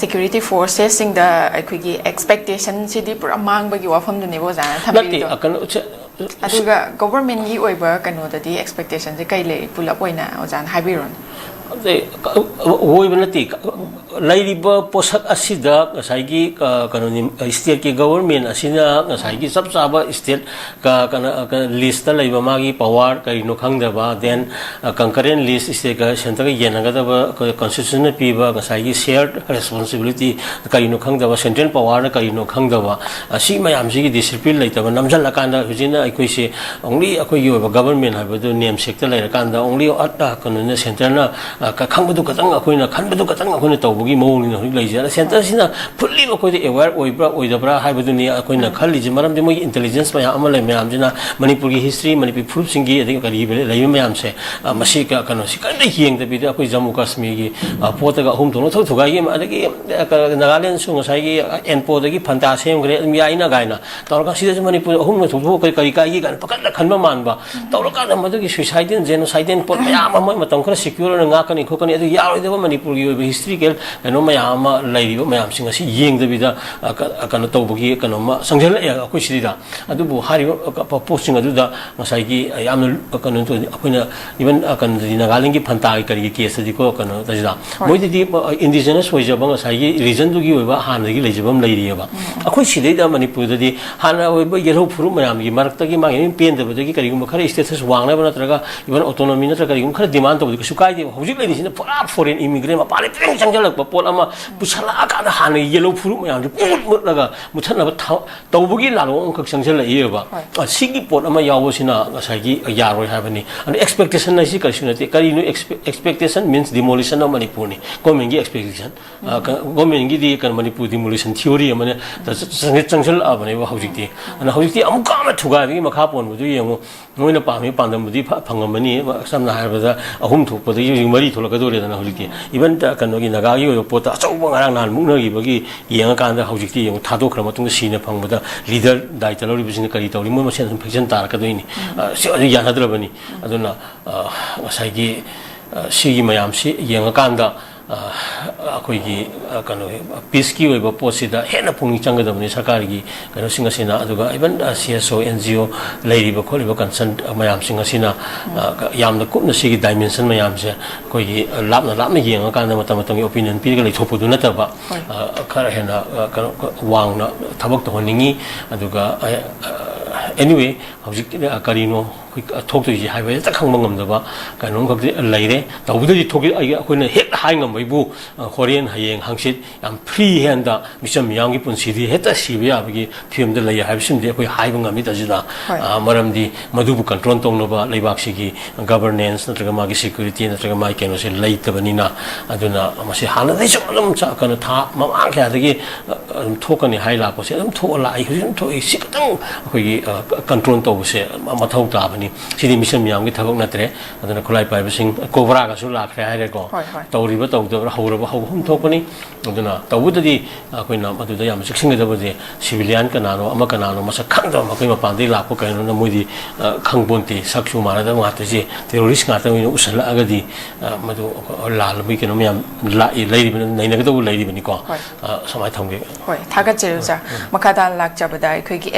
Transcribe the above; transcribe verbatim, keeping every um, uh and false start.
Security ꯐꯣꯔꯁꯦꯁꯁꯤꯡꯗ ꯑꯩꯈꯣꯏꯒꯤ ꯑꯦꯛꯁꯄꯦꯛꯇꯦꯁꯟꯁꯤꯗꯤ ꯄꯨꯔꯥ ꯃꯥꯡꯕꯒꯤ ꯋꯥꯐꯝꯗꯨꯅꯦꯕ ꯑꯣꯖꯥꯅ ꯊꯝꯕꯤꯔꯤꯗꯣ꯫ ꯅꯠꯇꯦ, ꯀꯩꯅꯣ, ꯑꯗꯨꯒ ꯒꯣꯚꯔꯟꯃꯦꯟꯒꯤ ꯑꯣꯏꯕ ꯀꯩꯅꯣꯗꯗꯤ ꯑꯦꯛꯁꯄꯦꯛꯇꯦꯁꯟꯁꯦ ꯀꯩ ꯂꯩ, ꯄꯨꯂꯞ ꯑꯣꯏꯅ ꯑꯣꯖꯥꯅ ꯍꯥꯏꯕꯤꯔꯣꯅꯦ꯫ ꯑꯣꯏꯕ ꯅꯠꯇꯦ꯫ ꯂꯩꯔꯤꯕ ꯄꯣꯠꯁꯛ ꯑꯁꯤꯗ ꯉꯁꯥꯏꯒꯤ ꯀꯩꯅꯣꯅꯤ, ꯁ꯭ꯇꯦꯠꯀꯤ ꯒꯣꯚꯔꯟꯃꯦꯟ ꯑꯁꯤꯅ ꯉꯁꯥꯏꯒꯤ ꯆꯞ ꯆꯥꯕ ꯁ꯭ꯇꯦꯠ ꯂꯤꯁꯇ ꯂꯩꯕ ꯃꯥꯒꯤ ꯄꯋꯥꯔ ꯀꯔꯤꯅꯣ ꯈꯪꯗꯕ, ꯗꯦꯟ ꯀꯟꯀꯔꯦꯟ ꯂꯤꯁ ꯁ꯭ꯇꯦꯠꯀ ꯁꯦꯟꯇꯔꯒ ꯌꯦꯟꯅꯒꯗꯕ ꯀꯣꯟꯁꯇꯤꯇ꯭ꯌꯨꯁꯟꯅ ꯄꯤꯕ ꯉꯁꯥꯏꯒꯤ ꯁꯦꯌꯔ ꯔꯦꯁꯄꯣꯟꯁꯤꯕꯤꯂꯤꯇꯤ ꯀꯔꯤꯅꯣ ꯈꯪꯗꯕ, ꯁꯦꯟꯇ꯭ꯔꯦꯜ ꯄꯋꯥꯔꯅ ꯀꯔꯤꯅꯣ ꯈꯪꯗꯕ, ꯁꯤ ꯃꯌꯥꯝꯁꯤꯒꯤ ꯗꯤꯁꯤꯄ꯭ꯂꯤꯟ ꯂꯩꯇꯕ ꯅꯝꯁꯤꯜꯂꯀꯥꯟꯗ ꯍꯧꯖꯤꯛꯅ ꯑꯩꯈꯣꯏꯁꯦ ꯑꯣꯡꯂꯤ ꯑꯩꯈꯣꯏꯒꯤ ꯑꯣꯏꯕ ꯒꯣꯚꯔꯟꯃꯦꯟ ꯍꯥꯏꯕꯗꯨ ꯅꯦꯝꯁꯦꯛꯇ ꯂꯩꯔꯀꯥꯟꯗ ꯑꯣꯡꯂꯤ ꯀꯩꯅꯣꯅ ꯁꯦꯟꯇꯔꯅ ꯈꯪꯕꯗꯨ ꯈꯛꯇꯪ ꯑꯩꯈꯣꯏꯅ ꯈꯟꯕꯗꯨ ꯈꯛꯇꯪ ꯑꯩꯈꯣꯏꯅ ꯇꯧꯕꯒꯤ ꯃꯑꯣꯡꯅꯤꯅ ꯍꯧꯖꯤꯛ ꯂꯩꯖꯩ꯫ ꯑꯗ ꯁꯦꯟꯇꯔꯁꯤꯅ ꯐꯨꯜꯂꯤ ꯑꯩꯈꯣꯏꯗ ꯑꯦꯋꯦꯌꯔ ꯑꯣꯏꯕ꯭ꯔꯥ ꯑꯣꯏꯗꯕ꯭ꯔꯥ ꯍꯥꯏꯕꯗꯨꯅꯤ ꯑꯩꯈꯣꯏꯅ ꯈꯜꯂꯤꯁꯦ꯫ ꯃꯔꯝꯗꯤ ꯃꯣꯏꯒꯤ ꯏꯟꯇꯦꯂꯤꯖꯦꯟꯁ ꯃꯌꯥꯝ ꯑꯃ ꯂꯩ, ꯃꯌꯥꯝꯁꯤꯅ ꯃꯅꯤꯄꯨꯔꯒꯤ ꯍꯤꯁꯇ꯭ꯔꯤ, ꯃꯅꯤꯄꯨꯔꯤ ꯐꯨꯔꯨꯞꯁꯤꯡꯒꯤ ꯑꯗꯒꯤ ꯀꯔꯤ ꯂꯩꯕ ꯃꯌꯥꯝꯁꯦ, ꯃꯁꯤ ꯀꯩꯅꯣꯁꯤ ꯀꯔꯤꯝꯇ ꯌꯦꯡꯗꯕꯤꯗ ꯑꯩꯈꯣꯏ ꯖꯝꯃꯨ ꯀꯥꯁꯃꯤꯔꯒꯤ ꯄꯣꯠꯇꯒ ꯑꯍꯨꯝ ꯊꯣꯛꯅ ꯊꯣꯛ ꯊꯨꯒꯥꯏꯒꯤ, ꯑꯗꯒꯤ ꯅꯥꯒꯥꯂꯦꯟꯁꯨ ꯉꯁꯥꯏꯒꯤ ꯑꯦꯟꯄꯣꯗꯒꯤ ꯐꯟꯇꯥ ꯁꯦꯝꯈ꯭ꯔꯦ, ꯑꯗꯨꯝ ꯌꯥꯏꯅ ꯀꯥꯏꯅ ꯇꯧꯔꯒ ꯁꯤꯗꯁꯨ ꯃꯅꯤꯄꯨꯔ ꯑꯍꯨꯝꯅ ꯊꯣꯛꯊꯣꯛꯑ ꯀꯔꯤ ꯀꯔꯤ ꯀꯥꯏꯒꯤ ꯀꯥꯏꯅ ꯄꯥꯈꯠꯅ ꯈꯟꯕ ꯃꯥꯟꯕ ꯇꯧꯔꯀꯥꯟꯗ ꯃꯗꯨꯒꯤ ꯁꯨꯏꯁꯥꯏꯗꯦꯟ ꯖꯦꯅꯣꯁꯥꯏꯗꯦꯟ ꯄꯣꯠ ꯃꯌꯥꯝ ꯑꯃ ꯃꯇꯝ ꯈꯔ ꯁꯦꯀ꯭ꯌꯨꯔ ꯑꯣꯏꯅ ꯉꯥꯛꯀꯅꯤ ꯈꯣꯠꯀꯅꯤ, ꯑꯗꯨ ꯌꯥꯔꯣꯏꯗꯕ ꯃꯅꯤꯄꯨꯔꯒꯤ ꯑꯣꯏꯕ ꯍꯤꯁꯇ꯭ꯔꯤꯀꯦꯜ ꯀꯩꯅꯣ ꯃꯌꯥꯝ ꯑꯃ ꯂꯩꯔꯤꯕ ꯃꯌꯥꯝꯁꯤꯡ ꯑꯁꯤ ꯌꯦꯡꯗꯕꯤꯗ ꯀꯩꯅꯣ ꯇꯧꯕꯒꯤ ꯀꯩꯅꯣꯝꯃ ꯆꯪꯁꯤꯜꯂꯛꯑꯦ ꯑꯩꯈꯣꯏ ꯁꯤꯗ꯫ ꯑꯗꯨꯕꯨ ꯍꯥꯏꯔꯤꯕ ꯄꯣꯠꯁꯤꯡ ꯑꯗꯨꯗ ꯉꯁꯥꯏꯒꯤ ꯌꯥꯝꯅ ꯀꯩꯅꯣ ꯇꯧ-, ꯑꯩꯈꯣꯏꯅ ꯏꯚꯟ ꯀꯩꯅꯣꯗꯗꯤ ꯅꯥꯒꯥꯂꯦꯟꯒꯤ ꯐꯟꯇꯥꯒꯤ ꯀꯔꯤꯒꯤ ꯀꯦꯁꯇꯗꯤꯀꯣ, ꯀꯩꯅꯣ ꯇꯧꯁꯤꯗ ꯃꯣꯏꯗꯗꯤ ꯏꯟꯗꯤꯖꯤꯅꯁ ꯑꯣꯏꯖꯕ ꯉꯁꯥꯏꯒꯤ ꯔꯤꯖꯟꯗꯨꯒꯤ ꯑꯣꯏꯕ ꯍꯥꯟꯅꯗꯒꯤ ꯂꯩꯖꯕ ꯑꯃ ꯂꯩꯔꯤꯑꯕ꯫ ꯑꯩꯈꯣꯏ ꯁꯤꯗꯩꯗ ꯃꯅꯤꯄꯨꯔꯗꯗꯤ ꯍꯥꯟꯅ ꯑꯣꯏꯕ ꯌꯦꯜꯍꯧ ꯐꯨꯔꯨꯞ ꯃꯌꯥꯝꯒꯤ ꯃꯔꯛꯇꯒꯤ ꯃꯥꯒꯤ ꯑꯗꯨꯝ ꯄꯦꯟꯗꯕꯗꯒꯤ ꯀꯔꯤꯒꯨꯝꯕ ꯈꯔ ꯏꯁꯇꯦꯇꯁ ꯋꯥꯡꯅꯕ ꯅꯠꯇ꯭ꯔꯒ ꯏꯚꯟ ꯑꯣꯇꯣꯅꯣꯃꯤ ꯅꯠꯇ꯭ꯔꯒ ꯀꯔꯤꯒꯨꯝꯕ ꯈꯔ ꯗꯤꯃꯥꯟ ꯇꯧꯕꯗꯤ ꯀꯩꯁꯨ ꯀꯥꯏꯗꯦꯕ꯫ ꯍꯧꯖꯤꯛ ꯂꯩꯔꯤꯁꯤꯅ ꯄꯨꯔꯥ ꯐꯣꯔꯦꯟ ꯏꯃꯤꯒ꯭ꯔꯦꯟ ꯃꯄꯥꯟꯗꯒꯤ ꯄꯨꯡ ꯆꯪꯁꯤꯜꯂꯛꯄ ꯄꯣꯠ ꯑꯃ ꯄꯨꯁꯜꯂꯛꯑꯀꯥꯟꯗ ꯍꯥꯟꯅꯒꯤ ꯌꯦꯜꯍꯧ ꯐꯨꯔꯨꯞ ꯃꯌꯥꯝꯁꯦ ꯄꯨꯡꯃꯨꯠ ꯃꯨꯠꯂꯒ ꯃꯨꯠꯊꯠꯅꯕ ꯊ-, ꯇꯧꯕꯒꯤ ꯂꯥꯂꯣꯡ ꯑꯃꯈꯛ ꯆꯪꯁꯤꯜꯂꯛꯏꯕ꯫ ꯍꯣꯏ꯫ ꯑ, ꯁꯤꯒꯤ ꯄꯣꯠ ꯑꯃ ꯌꯥꯎꯕꯁꯤꯅ ꯉꯁꯥꯏꯒꯤ ꯌꯥꯔꯣꯏ ꯍꯥꯏꯕꯅꯤ꯫ ꯑꯗꯣ ꯑꯦꯛꯁꯄꯦꯛꯇꯦꯁꯟ ꯍꯥꯏꯁꯤ ꯀꯔꯤꯁꯨ ꯅꯠꯇꯦ꯫ ꯀꯔꯤꯅꯣ ꯑꯦꯛꯁꯄꯦꯛꯇꯦꯁꯟ? ꯃꯤꯟꯁ ꯗꯤꯃꯣꯂꯤꯁꯟ ꯑꯣꯐ ꯃꯅꯤꯄꯨꯔꯅꯤ꯫ ꯒꯣꯔꯃꯦꯟꯒꯤ ꯑꯦꯛꯁꯄꯦꯛꯇꯦꯁꯟ꯫ ꯑ, ꯀ-, ꯒꯣꯔꯃꯦꯟꯒꯤꯗꯤ ꯀꯩꯅꯣ ꯃꯅꯤꯄꯨꯔ ꯗꯤꯃꯣꯂꯤꯁꯟ ꯊꯤꯑꯣꯔꯤ ꯑꯃꯅ ꯆ-, ꯆ-, ꯆꯪꯁꯤꯜꯂꯛꯑꯕꯅꯦꯕ ꯍꯧꯖꯤꯛꯇꯤ꯫ ꯑꯗꯨꯅ ꯍꯧꯖꯤꯛꯇꯤ ꯑꯃꯨꯛꯀ ꯑꯃ ꯊꯨꯒꯥꯏꯕꯒꯤ ꯃꯈꯥ ꯄꯣꯟꯕꯗꯨ ꯌꯦꯡꯉꯨ꯫ ꯃꯣꯏꯅ ꯄꯥꯝꯃꯤ ꯄꯥꯟꯗꯝꯕꯨꯗꯤ ꯐ-, ꯐꯪꯉꯝꯃꯅꯤ꯫ ꯁꯝꯅ ꯍꯥꯏꯔꯕꯗ ꯑꯍꯨꯝ ꯊꯣꯛꯄꯗꯒꯤ ꯍꯧꯖꯤꯛ ꯃꯔꯤ ꯊꯣꯛꯂꯛꯀꯗꯧꯔꯦꯗꯅ ꯍꯧꯖꯤꯛꯇꯤ꯫ ꯏꯚꯟ ꯀꯩꯅꯣꯒꯤ ꯅꯥꯒꯥꯒꯤ ꯑꯣꯏꯕ ꯄꯣꯠꯇ ꯑꯆꯧꯕ ꯉꯔꯥꯡ ꯅꯍꯥꯟ ꯃꯨꯛꯅꯈꯤꯕꯒꯤ ꯌꯦꯡꯉꯀꯥꯟꯗ ꯍꯧꯖꯤꯛꯇꯤ ꯌꯦꯡꯉꯨ, ꯊꯥꯗꯣꯛꯈ꯭ꯔ ꯃꯇꯨꯡꯗ ꯁꯤꯅ ꯐꯪꯕꯗ ꯂꯤꯗꯔ ꯗꯥꯏꯇ ꯂꯧꯔꯤꯕꯁꯤꯡꯅ ꯀꯔꯤ ꯇꯧꯔꯤ? ꯃꯣꯏ ꯃꯁꯦꯟ ꯑꯗꯨꯝ ꯐꯦꯛꯁꯟ ꯇꯥꯔꯛꯀꯗꯣꯏꯅꯤ꯫ ꯑ, ꯁꯤ ꯑꯗꯨ ꯌꯥꯅꯗ꯭ꯔꯕꯅꯤ꯫ ꯑꯗꯨꯅ, ꯑ, ꯉꯁꯥꯏꯒꯤ, ꯑ, ꯁꯤꯒꯤ ꯃꯌꯥꯝꯁꯤ ꯌꯦꯡꯉꯀꯥꯟꯗ ꯑꯩꯈꯣꯏꯒꯤ ꯀꯩꯅꯣ, ꯄꯤꯁꯀꯤ ꯑꯣꯏꯕ ꯄꯣꯠꯁꯤꯗ ꯍꯦꯟꯅ ꯄꯨꯛꯅꯤꯡ ꯆꯪꯒꯗꯕꯅꯤ ꯁꯔꯀꯥꯔꯒꯤ ꯀꯩꯅꯣꯁꯤꯡ ꯑꯁꯤꯅ꯫ ꯑꯗꯨꯒ ꯏꯚꯟ ꯁꯤ ꯑꯦꯁ ꯑꯣ, ꯑꯦꯟ ꯖꯤ ꯑꯣ ꯂꯩꯔꯤꯕ ꯈꯣꯠꯂꯤꯕ ꯀꯟꯁꯔꯟ ꯃꯌꯥꯝꯁꯤꯡ ꯑꯁꯤꯅ ꯌꯥꯝꯅ ꯀꯨꯞꯅ ꯁꯤꯒꯤ ꯗꯥꯏꯃꯦꯟꯁꯟ ꯃꯌꯥꯝꯁꯦ ꯑꯩꯈꯣꯏꯒꯤ ꯂꯥꯞꯅ ꯂꯥꯞꯅ ꯌꯦꯡꯉꯀꯥꯟꯗ ꯃꯇꯝ ꯃꯇꯝꯒꯤ ꯑꯣꯄꯤꯅꯤꯌꯟ ꯄꯤꯔꯒ ꯂꯩꯊꯣꯛꯄꯗꯨ ꯅꯠꯇꯕ, ꯈꯔ ꯍꯦꯟꯅ ꯀꯩꯅꯣ, ꯋꯥꯡꯅ ꯊꯕꯛ ꯇꯧꯍꯟꯅꯤꯡꯉꯤ꯫ ꯑꯗꯨꯒ ꯑꯦꯅꯤꯋꯦ, ꯍꯧꯖꯤꯛ ꯀꯔꯤꯅꯣ ꯑꯩꯈꯣꯏ ꯊꯣꯛꯇꯣꯏꯁꯦ ꯍꯥꯏꯕ ꯍꯦꯛꯇ ꯈꯪꯕ ꯉꯝꯗꯕ ꯀꯩꯅꯣꯝꯈꯛꯇꯤ ꯂꯩꯔꯦ꯫ ꯇꯧꯕꯗꯗꯤ ꯊꯣꯛ-, ꯑꯩ-, ꯑꯩꯈꯣꯏꯅ ꯍꯦꯛ ꯍꯥꯏ ꯉꯝꯕꯩꯕꯨ, ꯍꯣꯔꯦꯟ, ꯍꯌꯦꯡ, ꯍꯪꯆꯤꯠ ꯌꯥꯝ ꯐ꯭ꯔꯤ ꯍꯦꯟꯗ ꯃꯤꯆꯝ ꯃꯤꯌꯥꯝꯒꯤ ꯄꯨꯟꯁꯤꯗꯤ ꯍꯦꯛꯇ ꯁꯤꯕ ꯌꯥꯕꯒꯤ ꯐꯤꯕꯝꯗ ꯂꯩ ꯍꯥꯏꯕꯁꯤꯃꯗꯤ ꯑꯩꯈꯣꯏ ꯍꯥꯏꯕ ꯉꯝꯃꯤ, ꯇꯥꯖꯤꯗ꯫ ꯍꯣꯏ꯫ ꯑ, ꯃꯔꯝꯗꯤ ꯃꯗꯨꯕꯨ ꯀꯟꯇ꯭ꯔꯣꯜ ꯇꯧꯅꯕ ꯂꯩꯕꯥꯛꯁꯤꯒꯤ ꯒꯕꯔꯅꯦꯟꯁ ꯅꯠꯇ꯭ꯔꯒ ꯃꯥꯒꯤ ꯁꯦꯀ꯭ꯌꯨꯔꯤꯇꯤ ꯅꯠꯇ꯭ꯔꯒ ꯃꯥꯒꯤ ꯀꯩꯅꯣꯁꯦ ꯂꯩꯇꯕꯅꯤꯅ, ꯑꯗꯨꯅ ꯃꯁꯤ ꯍꯥꯟꯅꯗꯒꯤꯁꯨ ꯑꯗꯨꯝ ꯆ-, ꯀꯩꯅꯣ, ꯊꯥ ꯃꯃꯥꯡ ꯀꯌꯥꯗꯒꯤ, ꯑ, ꯑꯗꯨꯝ ꯊꯣꯛꯀꯅꯤ ꯍꯥꯏ ꯂꯥꯛꯄꯁꯦ ꯑꯗꯨꯝ ꯊꯣꯛꯑ ꯂꯥꯛꯏ, ꯍꯧꯖꯤꯛ ꯑꯗꯨꯝ ꯊꯣꯛꯏ꯫ ꯁꯤ ꯈꯤꯇꯪ ꯑꯩꯈꯣꯏꯒꯤ, ꯑ, ꯀꯟꯇ꯭ꯔꯣꯜ ꯇꯧꯕꯁꯦ ꯃꯊꯧ ꯇꯥꯕꯅꯤ꯫ ꯁꯤꯗꯤ ꯃꯤꯆꯝ ꯃꯤꯌꯥꯝꯒꯤ ꯊꯕꯛ ꯅꯠꯇ꯭ꯔꯦ꯫ ꯑꯗꯨꯅ ꯈꯨꯠꯂꯥꯏ ꯄꯥꯏꯕꯁꯤꯡ, ꯀꯣꯕ꯭ꯔꯥꯒꯁꯨ ꯂꯥꯛꯈ꯭ꯔꯦ ꯍꯥꯏꯔꯦꯀꯣ꯫ ꯍꯣꯏ, ꯍꯣꯏ꯫ ꯇꯧꯔꯤꯕ ꯇꯧꯗꯕ꯭ꯔꯥ, ꯍꯧꯔꯕ ꯍꯧꯕ ꯑꯃ ꯊꯣꯛꯄꯅꯤ꯫ ꯑꯗꯨꯅ ꯇꯧꯕꯗꯗꯤ ꯑꯩꯈꯣꯏꯅ ꯃꯗꯨꯗ ꯌꯥꯝ ꯆꯦꯛꯁꯤꯟꯒꯗꯕꯁꯦ, ꯁꯤꯚꯤꯂꯤꯌꯥꯟ ꯀꯅꯥꯅꯣ, ꯑꯃ ꯀꯅꯥꯅꯣ, ꯃꯁꯛ ꯈꯪꯗꯕ ꯃꯈꯣꯏ ꯃꯄꯥꯟꯗꯒꯤ ꯂꯥꯛꯄ ꯀꯩꯅꯣꯅ ꯃꯣꯏꯗꯤ, ꯑ, ꯈꯪꯄꯣꯟꯇꯦ, ꯁꯛꯁꯨ ꯃꯥꯟꯅꯗꯕ ꯉꯥꯛꯇꯁꯦ, ꯇꯦꯔꯣꯔꯤꯁ ꯉꯥꯛꯇ ꯑꯣꯏꯅ ꯎꯁꯜꯂꯛꯑꯒꯗꯤ, ꯑ, ꯃꯗꯨ ꯂꯥꯜꯂꯕꯒꯤ ꯀꯩꯅꯣ ꯃꯌꯥꯝ ꯂꯥꯛꯏ, ꯂꯩꯔꯤꯕꯅꯤ, ꯅꯩꯅꯒꯗꯧꯕ ꯂꯩꯔꯤꯕꯅꯤꯀꯣ꯫ ꯍꯣꯏ꯫ ꯑ, ꯁꯨꯃꯥꯏꯅ ꯊꯝꯒꯦ꯫ ꯍꯣꯏ, ꯊꯥꯒꯠꯆꯔꯤ ꯑꯣꯖꯥ꯫ ꯃꯈꯥ ꯇꯥꯅ ꯂꯥꯛꯆꯕꯗ ꯑꯩꯈꯣꯏꯒꯤ